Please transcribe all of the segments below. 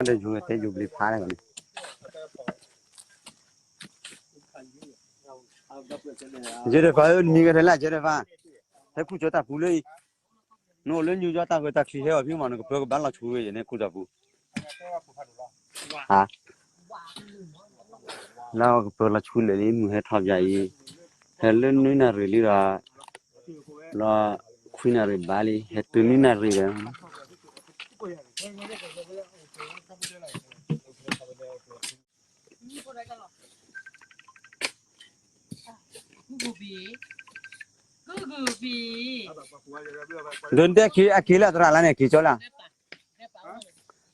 ဒီးယိၤတဲယိၤဘျံးဖးန့ၣ်, ယဲဒၣ်ပှၤဧၢ နမံၤဂ့ၤထဲလဲၣ် ယဲဒၣ်ပှၤ, ဟဲကူၣ်ကၠီတၢ်ပူၤလၢအံၤ, နအိၣ်လၢညူယီတၢ်ဂၢၢ်တၢ်ချံဟဲအီၤဖဲမး နကပၢကဘၣ်လီၤဆူဝဲယဲန့ၣ် ကူၣ်ကၠီပူၤ, ဟါ လၢကပၢလီၤဆူလဲၣ်လံ မုၢ်ဟဲထီၣ်ပယၤအံၤ, ဟဲလၢနွံနၣ်ရံၣ်လံဒီး, လီၤခွံနၣ်ရံၣ်ဘၣ်လံ ဟဲတုၤနွံနၣ်ရံၣ်ဒီး, ဒိးတဲက့ၤအက့ၤလၢသရၣ်လၢန့ၣ် က့ၤကၠီလၢ,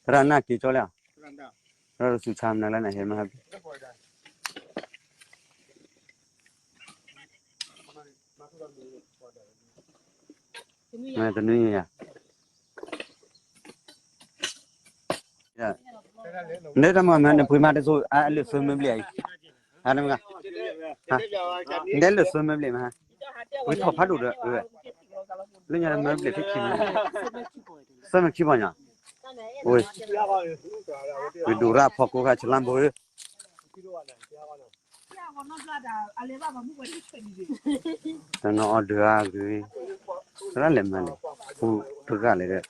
သရၣ်နၢ်က့ၤကၠီလၢ, သရၣ်ဒိၣ်ဆူၣ်ဆါမနုၤလၢန့ၣ် ဟဲမဟါ တနွံညါ, နတမၤမၤနပှ့ၤမၤတစိၤ အလၢာ်သၢမၢဘျဲၣ်အံၤ, နတဲလၢာ်သၢမၢဘျဲၣ်မး, ပှ့ၤထီၣ်ဖးဒိၣ်ဒီး, လၢညါတမၢဘျဲၣ်ဖဲခံမၢ, သၢမၢခံပီညါ, ဝဲ, ပှ့ၤဒိၣ်ရၣ်ဖီခိၣ်ခါ ဆလါဘိဧၢ တနီၤအီၤဒုးအါဂ့ၤ, သရၣ်လဲၤမၤလဲၣ်, ပူတဂၤလဲၣ်ဒီး,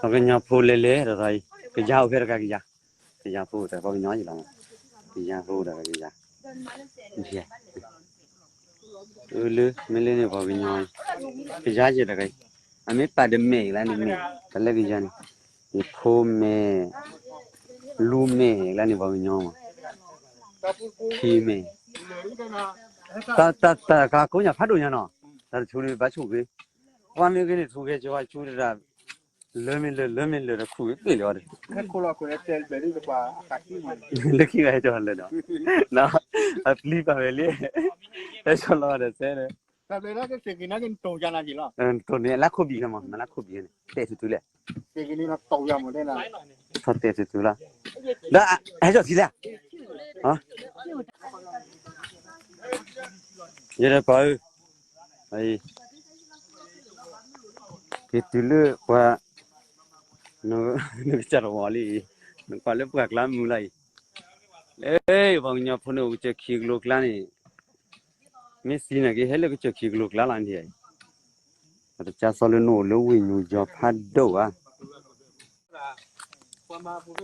ပှၤကညီဖိလဲၤလဲၤဒီးအံၤ, ကယၤအိၣ်ဖဲတဂၤကယၤ, ကယၤဖိတဂၤ ပှၤကညီယံၤလီၤ, ကယၤဖိတဂၤကယၤ, အၢလၢ မ့ၢ်လၢန့ၣ်ပှၤကညီ, ကယၤယဲတဂၤအံၤ, အမ့ၢ်ပာ်ဒီးမဲာ်အံၤလၢန့ၣ်မဲာ်, တၢ်လၢကယၤန့ၣ်, ယဖိမဲာ်, လူမဲာ်လၢန့ၣ်ပှၤကညီမး, ထံမဲာ်, တၢ်တၢ်တၢ်ကကိးညါဖးဒိၣ်ညါနီၤ, တၢ်တဆူန့ၣ်ဘၣ်ဆိၣ်ဂ့ၤ, ပှၤမ့ၢ်ဂ့ၤန့ၣ် ဆိၣ်ဂ့ၤကဝါဆူတၢ် လၢမ့ၢ်လၢ လၢမ့ၢ်လၢဒီးခူၣ်ဝဲပ့ၢ်လၢအီၤဒီး, လၢခံဂၤဟဲကၠီလၢဒီး, အပျံၤပာ်ဝဲလံ, ဟဲကၠီလီၤဒီးစဲဒီး, တိၢ်န့ၣ် လၢခိၣ်ဘံၣ်ခဲမး မ့ၢ်လၢခိၣ်ဘံၣ်န့ၣ် တဲသုသုလဲၣ်, ထီၣ်တဲသုသုလီၤ, ဒီးဟဲကၠီထံလဲၣ်, ယဲဒၣ်ပှၤဧၢ က့ၤတုၤလၢပှၤ, နကစၢ်တဝီလံ, နကွၢ်လၢပှၢ်ကျါမုာ်လီၤအံၤ, လၢပှၤကညီဖိန့ၣ် အိၣ်ကစၢၢ်ခံကလိကျါန့ၣ်, မ့ၢ်သံန့ၣ်က့ၤ ဟဲလၢကစၢၢ်ခံကလိကျါလီၤန့ၣ်, ပတကါစီလၢနအိၣ်လၢဝ့ၢ်ညူယီၤဖးဒိၣ်ဧါ အလီၢ်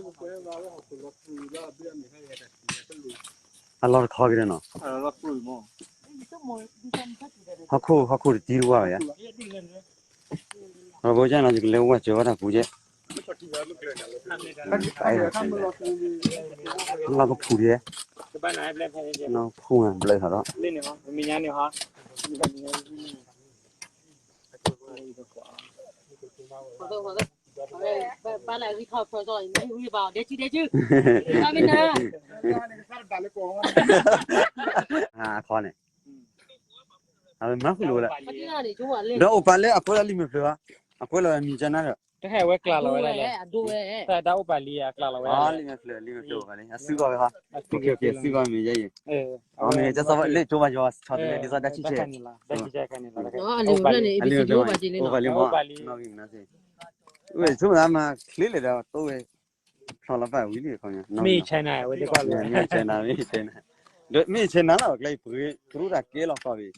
တခီက့ၤဒီးနီၤ, ဟီၣ်ခိၣ် ဟီၣ်ခိၣ်တတံတဝါဘၣ်ယါ, အဘိကနၤယကလဲၤဝဲစၢၤဝဲတၢ်ပူၤကဲ, လီၢ်ကဖူးဒဲး, နီၢ်ဖူးဘျၢထီၣ်ဒီး, အခီန့ၣ်, အဝဲမၤဃုာ်လိာ်ဝဲဒၣ်, ဒီးအိၣ်ပာ်လၢအကွဲးလီၤလံာ်မဲာ်ဖျၢၣ်ဧါ, အကွဲးလီၤဝဲမံၤကနါဒီး, တဟဲဝဲကျးလီၤဝဲဒၣ်လဲၣ်, တၢ်အိၣ်ပာ်လံာ်အကျးလီၤဝဲဒၣ်လဲၣ်, လံာ်မဲာ်ဖျၢၣ် လံာ်မဲာ်ဖျၢၣ်အိၣ်ပာ်လံ အစုကီၢ်ဝဲဟီ, အစုကီၢ်မ့ၢ်ယဲအံၤ, အမ့ၢ်ကဲသီလၢကၠိဘၣ်ယွၤဆီတလဲဒ်သိးဒၣ်ဆံၣ်ဆဲး, အလံာ်မဲာ်ဖျၢၣ်န့ၣ် အိၣ်ပာ်လံမး, မ့ၢ်ဂ့ၤမးစ့ၢ်, ဝဲဆိကမိၣ်သးမၤချ့လဲၣ်ဒီး တိဝဲ ဖျီလီၤပာ်ဝံၤလံခီ, မ့ၢ်ဆဲနၤဝဲ, မ့ၢ်ဆဲနၤ, မ့ၢ်ဆဲနၤ, မ့ၢ်ဆဲနၤလီၤ ကျဲအံၤ ပှ့ၤကရူၢ်တၢ်ကဲလီၤကီၢ်ဘ့ၣ်,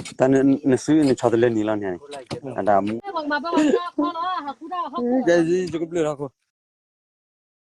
တၢ်နစုနဆီတလဲနံၤလီၤန့ၣ်, အတၢ်မူ, ယကဘျၢၣ်ထီၣ်ခိၣ်